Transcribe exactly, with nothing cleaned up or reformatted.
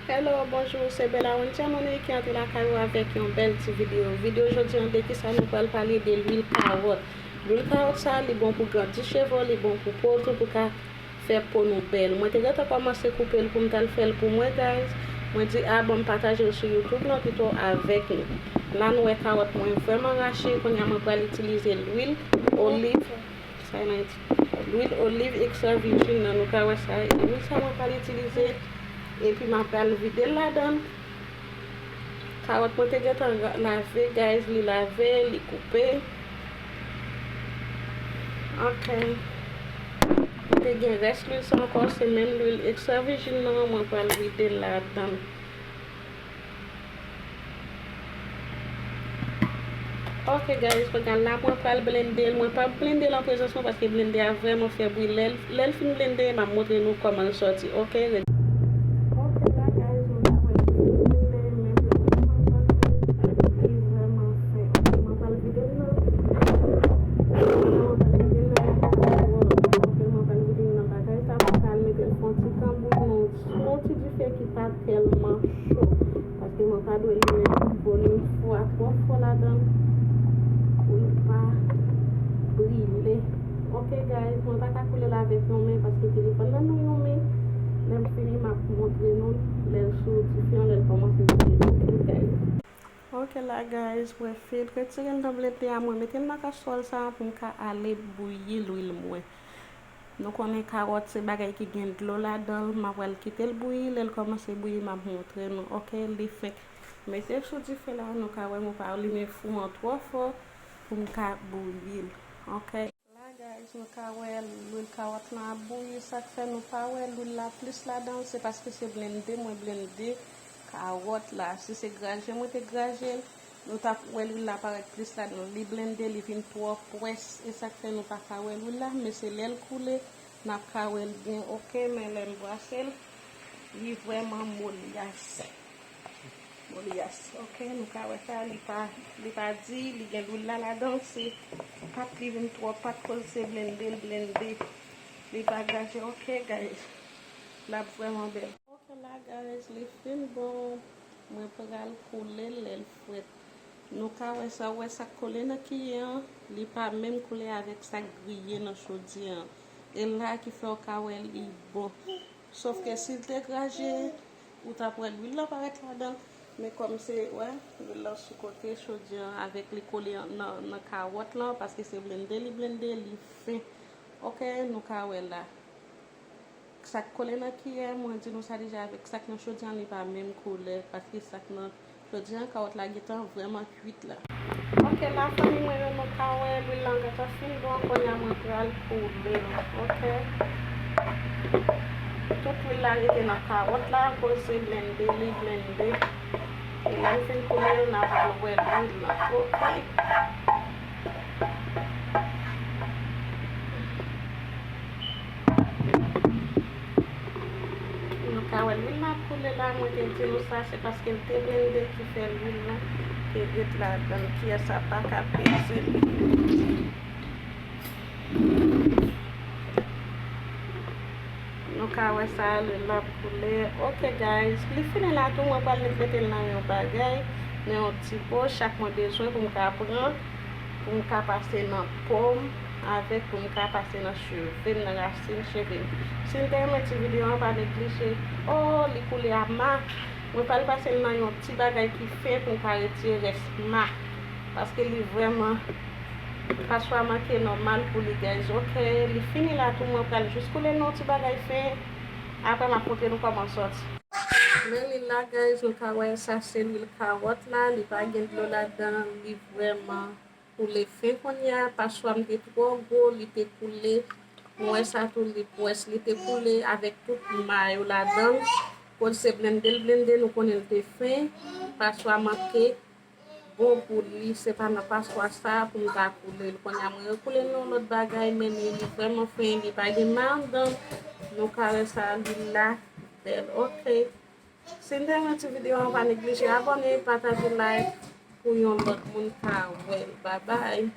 Hello, bonjou, se Bella Wendy Amone ki antre lakay ou avèk yon bèl ti videyo. Videyo jodi an de kisa nou pral pale de lwil kawòt. Lwil kawòt sa, li bon pou grandi cheve w, li bon pou po w tou, pou ka fè po nou bèl. Mwen te gentan kòmanse koupe l pou m t al fè l pou mwen, guys. Mwen di, a, bon, m pataje l sou YouTube lan pito avèk nou. La, nou wè kawòt mwen vrèman rache. Kounye a, mwen pral itilize lwil oliv, sa nan iti. Lwil oliv extra virgin nan, nou ka wè sa. E lwil sa, mwen pral itilize. Epi, mwen pral vide l ladan l. Kawòt mwen te gentan ra- lave, guys, li lave, li koupe. Ok. Mwen te gen rès lwil sa ankò, se menm lwil extra virgin nan, mwen pral vide l ladan l. Ok, guys, kounye a la, mwen pral blende l. Mwen p ap blende l an prezans mwen paske blende a vrèman fè bri. Lè l, lè l fin blende, m ap montre nou kòman l sòti. Ok, ret. Ok, la, guys, nou ta wè l fin blende, men blende a vrèman fè. Ok, mwen pral vide l nan. Mwen pral vide l nan. Ok, mwen pral vide l nan bagay sa. Mwen pral mete l fè yon ti kanbouy, yon, yon ti dife ki pa tèlman cho. Paske mwen pa dwe limen volim fò a twò fò ladan l pou l pa brile. Ok, guys, mwen pa ka koule l avèk yon men paske telefòn nan nan yon men. Lè m fini, m ap montre nou lè l sou dife an, lè l kòmanse brile. Ok, guys. Ok, la, guys, mwen fin retire l nan blende a, mwen mete l nan kastwòl sa a pou m ka ale bouyi lwil mwen. Nou konnen kawòt se bagay ki gen dlo ladan l, m ap pral kite l bouyi, lè l kòmanse bouyi, m ap montre nou. Ok, li fenk mete l sou dife la, nou ka wè mwen pa limen fou an twò fò pou m ka bouyi l. Ok. La, guys, nou ka wè lwil kawòt lan ap bouyi. Sa k fè nou pa wè lwil la plis ladan l, se paske se blende mwen blende kawòt la. Si se graje mwen te graje l, nou t ap wè lwil la parèt plis ladan l. Li blende, li vin twò pwès. E sa k fè nou pa ka wè lwil la, men se lè l koule, n ap ka wè l byen. Ok, men lè m brase l, li vrèman molyas. Molyas. Ok, nou ka wè sa, li pa, li pa di, li gen lwil la ladan, se pat li vin twò pat koz se blende l blende. Li pa graje. Ok, guys. L ap vrèman bèl. Ok, la, guys, li fin bon. Mwen pral koule l lè l frèt. Nou ka wè sa, wè sa k kole nan kiyè an, li pa menm koulè avèk sa k griye nan chodyè an. E la ki fè w ka wè li bon. Sòf ke si l te graje, ou t ap wè lwil lan parèt ladan l. Men kòm se, wè, lwil lan sou kote chodyè an avèk li kole an- nan, nan kawòt lan, paske se blende li blende, li fen. Ok, nou ka wè la. Sa k kole nan kiyè, mwen di nou sa deja, avèk sa k nan chodyè an, li pa menm koulè, paske sa k nan chodyè an, kawòt la gentan vrèman kwit la. Ok, la, fanmi mwen yo, nou ka wè lwil lan gentan fin bon, kounye a mwen pral koule l. Ok. Tout lwil la rete nan kawòt la, akoz se blende li blende. E lè m fin koule l, n ap al wè lwil lan. Ok. Nou ka wè lwil la ap koule la, mwen te di nou sa, se paske l te blende ki fè lwil lan te ret ladan l, kiyè sa pa ka peze l. Nou ka wè sa, lwil la ap koule. Ok, guys, li fini la tou, mwen pral met mete l nan yon bagay, nan yon ti po, sa k mwen bezwen pou m ka pran, pou m ka pase nan po m, avèk pou m ka pase nan cheve m, nan rasin cheve m. Si n te renmen ti videyo an, pa neglije. Oh, li koule a ma. Mwen pral pase l nan yon ti bagay ki fen pou m ka retire rès ma. Paske li vrèman paswa manke nòmal pou li, guys. Ok, li fini la tou, mwen pral jis koule l nan yon ti bagay fen. Apre, m ap montre nou kòman l sòti. Men li la, guys, nou ka wè sa se lwil kawòt la, li pa gen dlo ladan, li vrèman koule fen kounye a, paswa m te twò gwo, li te koule. Nou wè sa tou, li pwès, li te koule avèk tout ma yo ladan l. Kote se blende l blende, nou konnen l te fen, paswa manke bon pou li, se pa nan paswa sa pou m ta koule l. Kounye a mwen rekoule l nan yon lòt bagay, men li, li vrèman fen, li pa gen ma anndan l. Nou ka wè sa, lwil la bèl. Ok. Si n te renmen ti videyo an, pa neglije abòne, pataje, like pou yon lòt moun ka wè l. Babay.